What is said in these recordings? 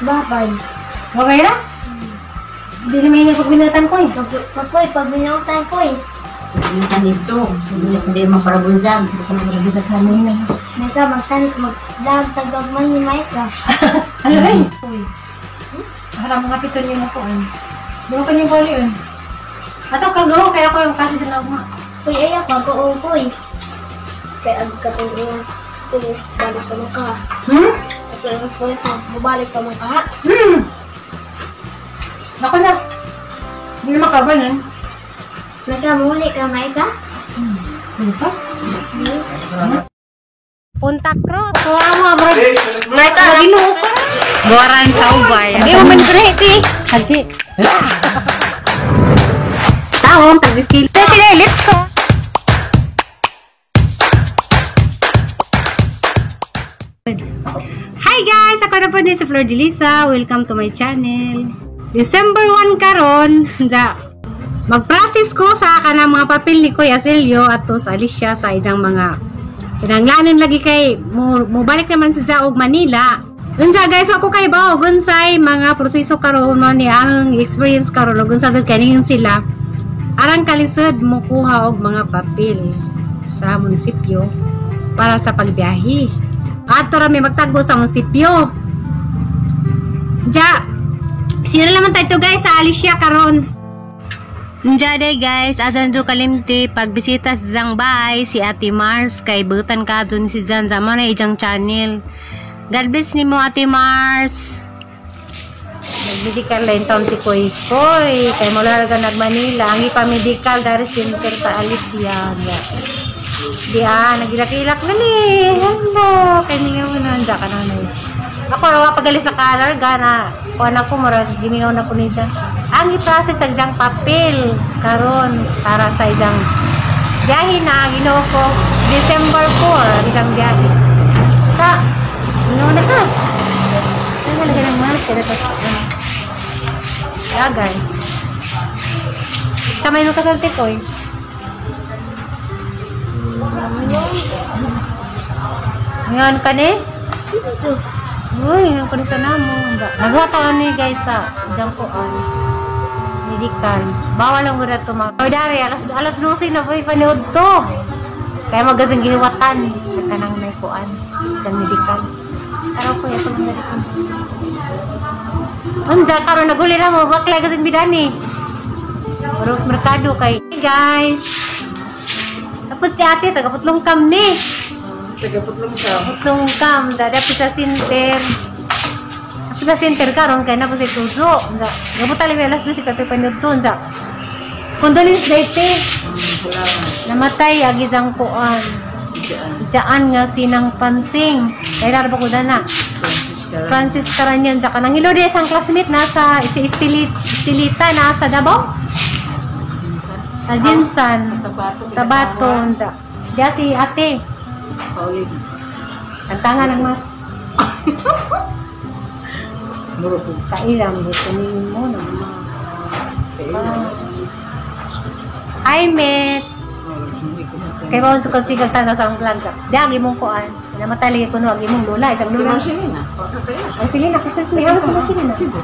Babay. Okay na? Hindi na maingay pag binatan ko eh. Pag pag binautan ko eh. Minta nito. Hindi mo para bunzang. Sa kanin na. Meka, magtan, maglag, tagag man ni Micah. Ano ba eh? Uy. Harap mga piton yung upuan. Bukan ka niyong bali eh. Ato kagaw, kaya ko yung kasi sa naugma. Uy, ay ako, ako, uy. Kaya ag katong iwas, pulis, balik pa man ka. Hmm? Ako iwas pulis, balik pa man ka. Hmm! Ako na. Hindi na makaban eh. Meka, muli ka, Micah? Ano pa? Punta Cruz. Kuha mo, bro. Micah, Ginoo ko. Buwaran sa ubay. Hindi mo man greti. Hagi. Taong tag-skill. Sige, let's go. Hi guys! Ako na po din si Flor de Lisa. Welcome to my channel. December 1 karon, ja, mag-process ko sa kanang mga papel ni Kuya Celio at to sa Alicia sa isang mga kinanglanan lagi kay mo balik naman si og Manila. Unsa guys, ako kay ba og unsay mga proseso karon mo ni ang experience karon ug unsa sad kaningon sila. Arang kalisod mo kuha og mga papel sa munisipyo para sa pagbiyahe. Adto ra mi magtagbo sa munisipyo. Ja, sino naman tayo guys sa Alicia karon. Nja day guys, asan jo kalimti pagbisita sa Zang Bay si Ate Mars kay butan ka dun si Zan sa mo na ijang channel. God bless nimo, Ate Mars. Nag-medical line taon si Koy Koy. Kay mula ka nag Manila. Ang ipa-medical dari center sa Alicia. Ja. Di ah, nagilak-ilak na ni. Hello. Kay ningaw mo na. Diya ka na na. Ako, awa pagali sa color, gana. Kuha na ko, murag, gimingaw na ko niya. Ang i-process ang isang papel karon para sa isang biyahe na Ginoo ko December 4, isang biyahe. Ka, ginoo na ka. Ay, nalagay ng mask. Kaya ito, ano. Lagay. Kamay mo kasalti ko eh. Ngayon ka ni? Dito. Uy, ngayon ko ni sa namo. Nagwata ni guys sa dyan ko an. Medical. Bawal ang gura to mga. Oy, dari, alas 12 na po ipanood to. Kaya magasing giniwatan. Nagkanang may kuan. Isang medical. Pero ko ito ang medical. Unsa karon naguli na mo bakla kasing bidani. Rose Mercado kay. Hey guys. Tapos si ate taga Putlong Kam ni. Tagaputlong ka. Putlong Kam dada sa center. Tapos sa center karon kay na po si Tuzo. Unsa. Gabuta lang alas 12 kay panood to unsa. Condolence day te. Namatay agi sang kuan. Diyan nga sinang pansing. Kay ba ko dana. Francis Caranyan tsaka nang hilo di isang classmate nasa si Estelita nasa Davao. Aljinsan. Tabato. Diya si ate. Pauline. Kantangan ng mas. Muro po. Kailang buto mo na. Hi, mate. Kay bawon sa sigal tanaw sa akong vlog. Diya ang imong kuan. Namatay lagi kuno ang imong lola, isang Si lola. Marcelina. Kaya. Marcelina, kasi may ano si Marcelina. Cebu.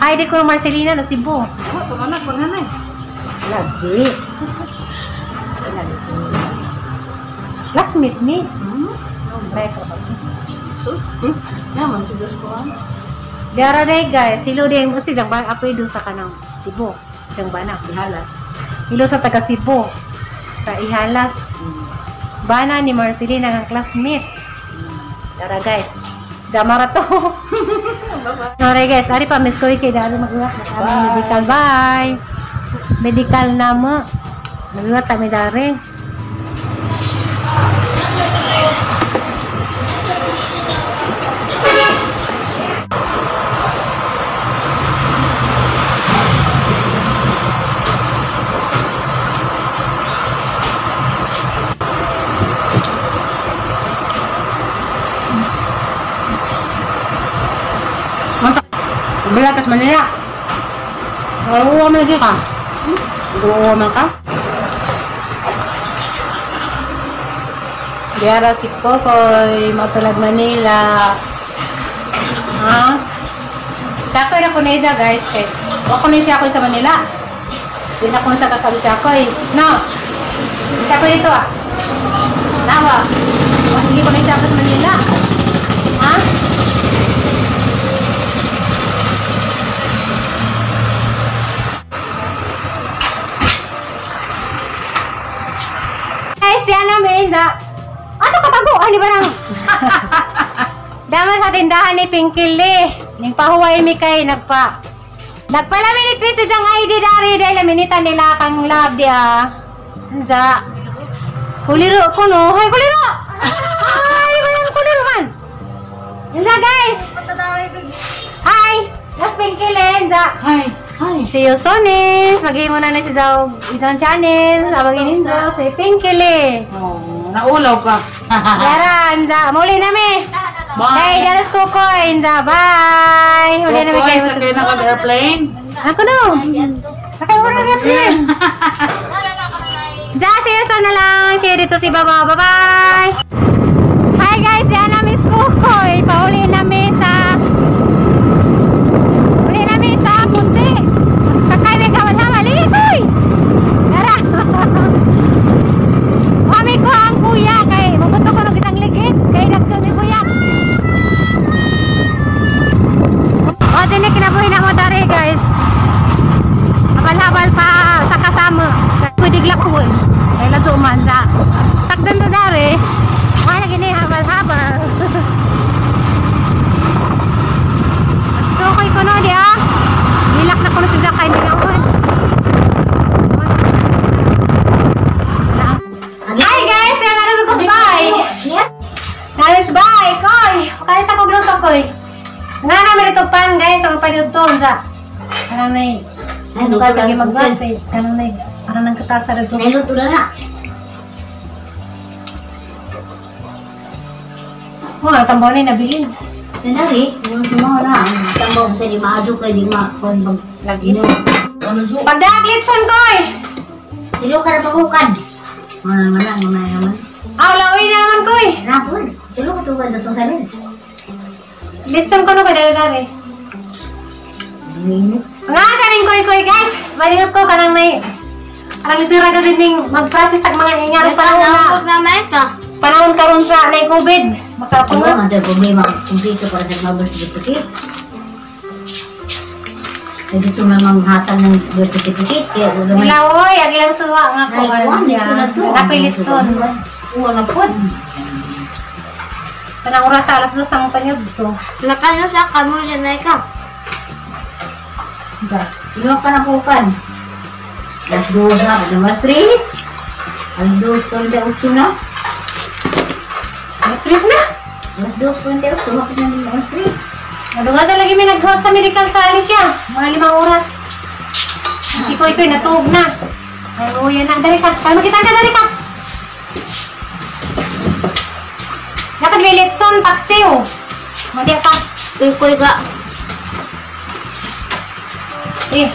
Ay, di ko Marcelina na Cebu. Ako, panganak, panganay. Lagi. Classmate ni. Try ko. Sus. Naman si Diyos ko. Diara day guys, silo day mo si jang ba apoy do sa kanang Cebu. Jang bana. Ihalas. Hilo sa taga Cebu. Sa Ihalas. Bana ni Marcelina ang classmate. Tara guys. Jamara to. Sorry guys, ari pa miss ko kay dari maguwat na kami medical. Bye. Medical na mo. Maguwat kami dari. Balatas Manila. Oo, man lagi ka. Oo, man ka. Diara si Kokoy, matulag Manila. Ha? Siya ko na kunida guys. Kay wako na siya ako sa Manila. Di na ko sa kakali siya ko eh. No. Siya ko dito ah. Nawa. Hindi ko na siya ako sa Manila. Ha? Guys, yan namin na. Ano katago? Ano ba nang? Dama sa tindahan ni Pinkili. Ning pahuway mi kay nagpa. Nagpalaminit mi sa diyang ID dari dahil laminitan nila kang love di ah. Anza. Kuliro ko no. Hay kuliro. Ay, walang kuliro man. Anza guys. Hi. Las Pinkili. Anza. Hi. Hi. See you soon eh. Maghimo na na si Zao isang channel. Abang ininzo si Pinkili. Oh, naulaw ka. Yara, anza. Muli na mi. Bye. Hey, Jaras Kukoy. Anza, bye. Huli na mi Kukoy, kayo. sakay na kag airplane. Ako no. Sakay ko na airplane. Ja, see you soon na lang. See you dito si Baba. Bye-bye. Hi guys, yan na Miss Kukoy. Pauli na mi sa Uli na mi sa Punti. Sakay mi kamal-hamal. Lili, Koy! Tara! Mami ko ang kuya kay mabuto ko ng isang ligid kay nagto ni kuya. O dini kinabuhi na mo dare guys. Habal-habal pa sa kasama. Pwede glakuon. Kay lazo man sa. Takdan to dare. Wala gini habal-habal. Sukoy ko no di ah. Nilak na ko na sila kay mingawan. Hi guys! Yan ang ko bye! Guys, bye! Koy! Kaya sa kong luto, Koy. Nga namin ito pan, guys. Ang panyudto. Sa. Parang na ano ka, sige magbate. Parang na parang nang katasa rito. Naluto na na. Oh, ang tambaw na nabilin. Nanari, yung sumaw na. Tambaw sa lima adyo kay lima kon bag Lagi. Pagdaglitson, Koy! Tulo ka na pagukan. Mga naman na, mga naman. Aw, lawin na naman, Koy! Rapon, tulo ka tugan datong salin. Litson ko no, kay dali-dali. Nga sa aming koy koy guys, malingat ko kanang may kanang isira kasi ning mag-process tag mga ingarong panahon na panahon karon sa nay COVID. Ano Makapunga. ang problema kumpleto para sa mga birth certificate. Kaya dito namang hatag ng birth certificate. Kaya wala may Nilawoy, ang ilang suwa nga ko. Ay, kuwan, dito na to. Napilitson. Wala po. Sa nang oras sa alas 2 ang panyod to. Nakano sa kamo na ka. Diyan. Ilo ka na pukan. Alas 2 na, alas 3. Alas 2:48 na. Alas 3 na. Alas 2:48, bakit na din alas 3? Ano nga sa lagi may nag sa medical sa Alicia. Mga 5 oras. Si Koy Koy natuog na. Ay, oh, yan na. Dali ka. Ay, makita ka, dali ka. Dapat may litson, paksiw. Mali ka. Kuy kuy ka. Eh.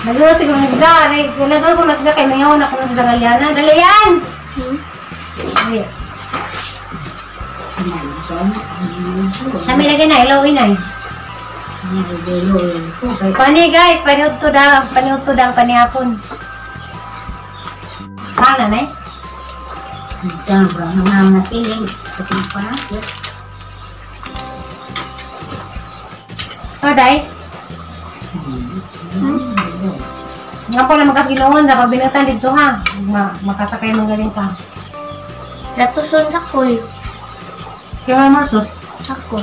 Nagawa siguro nagsa. Nagawa ko nagsa kay Mayaw na kung nagsa Galiana. Dali yan! Ay. Kami lagi na, ilaw inay. Pani guys, paniudto daw, paniudto daw panihapon. Pana na eh. Oh, day. Nga po na magkaginuon na pag binutan dito ha. Makasakay magaling ka. Ratuson sa kol. Kaya Marcos. Ako.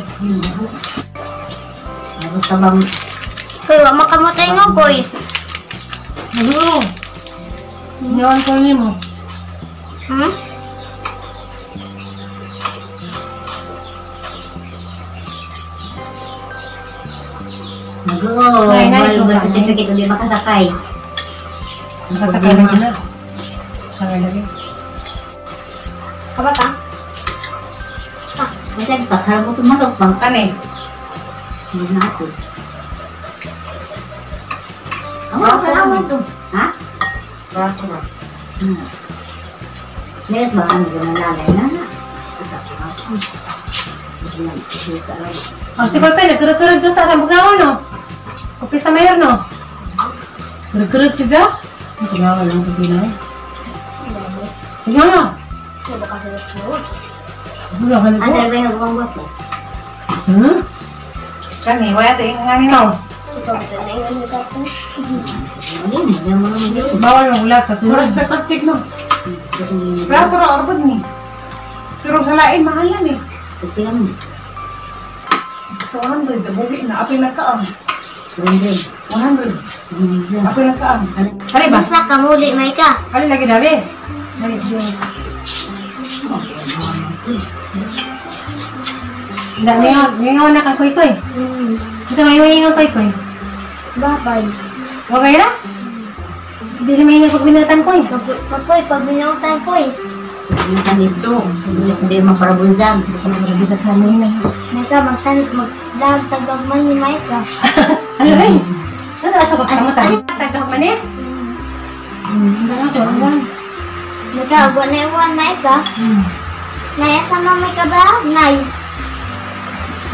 Koy, wa makamutay nga koy. Ano? Ngayon ko mo. Hmm? Ay, nai, May birth certificate ulit makasakay. Makasakay lagi na. Sakay lagi. Apa ka? Kasi pagkarap mo tumalok bang Kani? Hindi na ako. Ako, salamat to. Ha? Meron ba ang gano'n nanay na? Ang si Koy Koy, nagkurog-kurog doon sa tambok na no? Kopi sa mayor, no? Kurog-kurog si Jo? Tingnan lang ko sino. Tingnan mo. Wala ka na Ada ba yung buwang bato? Hmm? Kani, wala tayo nga no. Bawal magulat sa Mura sunod. sa plastic no. Plato ra orbod ni. Pero sa lain mahal na ni. 200 sa buhi na apil na kaam. 100. Apil na kaam. Ano ba? Basta kamuli, Maika. Ano lagi dali? Dali. Mingaw na kang Koy Koy. Kasi may mingaw Koy Koy. Babay. Babay ra? Hindi na maingat pag binatan ko eh. Papoy, pag binautan ko eh. Hindi maparabunzan. Maika, maglag tagag man ni Maika. Ano rin? Nasa asa ko sa mo tagag man eh? Maika, buwan na iwan, Maika. Nay, asa mo Maika ba? Nay.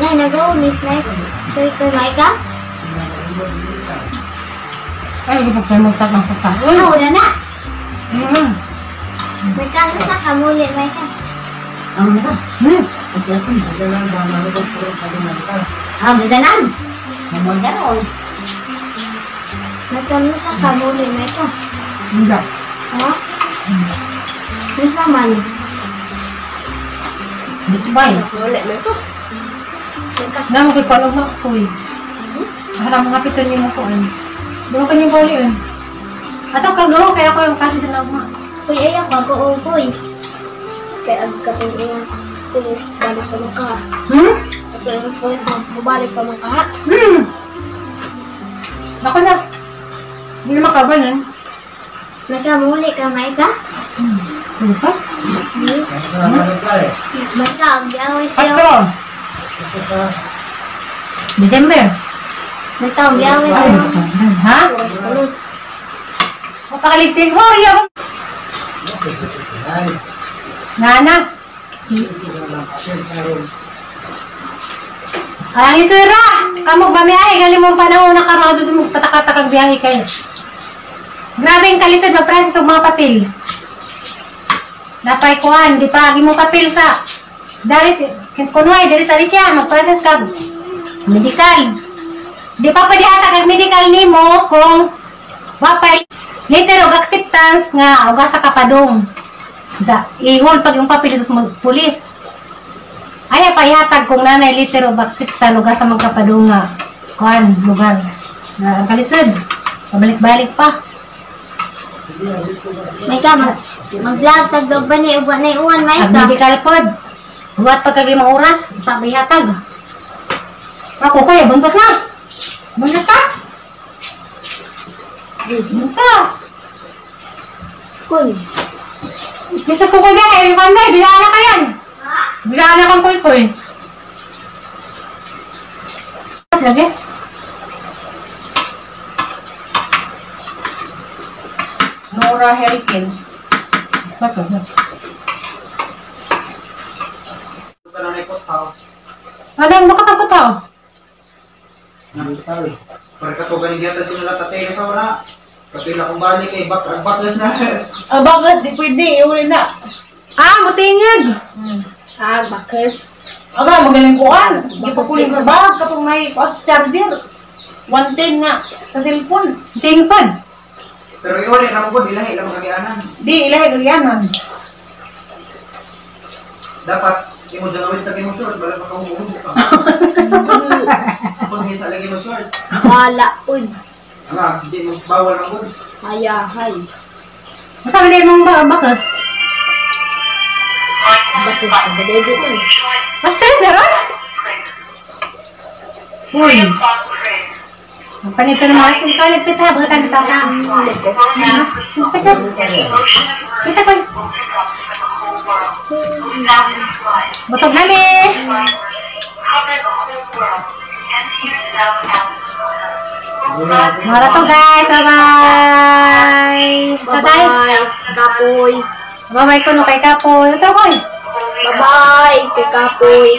Nay, nag-ulit, Nay. Koy Koy, Maika? Ay, lagi pag mo tag ng pagkaon. Ah, wala na. Hmm. Maika, ano sa kamuli, Maika? Hmm. Maika, ano sa kamuli, Maika? Hindi. Ha? Ano sa man? Gusto ba eh? Kamuli, Maika. Namo ko'y palog na ako eh. Harang mga piton niyo mo ko eh. Bulo ka niyong bali eh. Ato kagaw, kaya ako yung kasi sa nagma. Kuy, ayaw ka, goong kuy. Kaya ag katong iwas, pulis, balik pa man ka. Hmm? Katong iwas pulis, mabalik pa man ka. Hmm. Ako na. Hindi na makaban eh. Maika, muli ka, Maika? Ano pa? Maika, ang giaway siya. Ato! December. Maika, ang giaway siya. Ha? Mapakaligtig ho, iya. Nana. Ang isira! Kamog bamiyahe, galing mong panahon na karoon sa mong patakatakag biyahe kayo. Grabe ang kalisod mag-process og mga papel. Napay kuan, di pa mo papel sa dari kunway dari sa Alicia mag-process kag medical. Di pa pwede hatag ang medical nimo kung wapay letter og acceptance nga og asa ka padung. Sa i-hold pag yung papel dito sa pulis. Ay pa ihatag kung nanay letter og acceptance og asa man ka padung nga kuan lugar. Na ang kalisod. Pabalik-balik pa. Maika, mag-vlog, tagdog ba ni uwan na iuwan, Ang Maika? medical pod. Buhat pag kag 5 oras sa ihatag. Ako kaya buntot na. Buntot ka? Buntot. Kuy. Bisa ko kuya kayo yung kanday, bilaan na kayan. Bilaan na kang kuy-kuy. Lagi. Nora Helkins. Bakit? Ano ang bakat ang putaw? Para katugan ni gyata din nila tatay sa wala. Kapila kong balik kay bak bakas na. Ang bakas, di pwede. Iuli na. Ah, mutingag! Ah, bakas. Aba, magaling kuan. Di pa kuling sa bag. Katong may kuan sa charger. 110 nga. Sa cellphone. Mutingag pod. Pero iuli ra mo gud ilahi lang kagianan. Di, ilahi kagyanan. Dapat imo dalawin tag imo short bala pa kaumuhog ka. Kung sa lagi mo short. Wala, uy. Nga, di mo bawal ang gud. Hayahay. Basta hindi mong bakas. Bakas, pagdadede man. Basta rin, ron? Uy. Ang panito ng mga singka, nagpit ha, baka tayo na. Nagpit ha. Pita ko. Busog na mi. Mara to guys, bye-bye. Sa tayo. Bye-bye, Kapoy. Bye-bye ko no kay Kapoy. Ito ko. Bye-bye, kay Kapoy.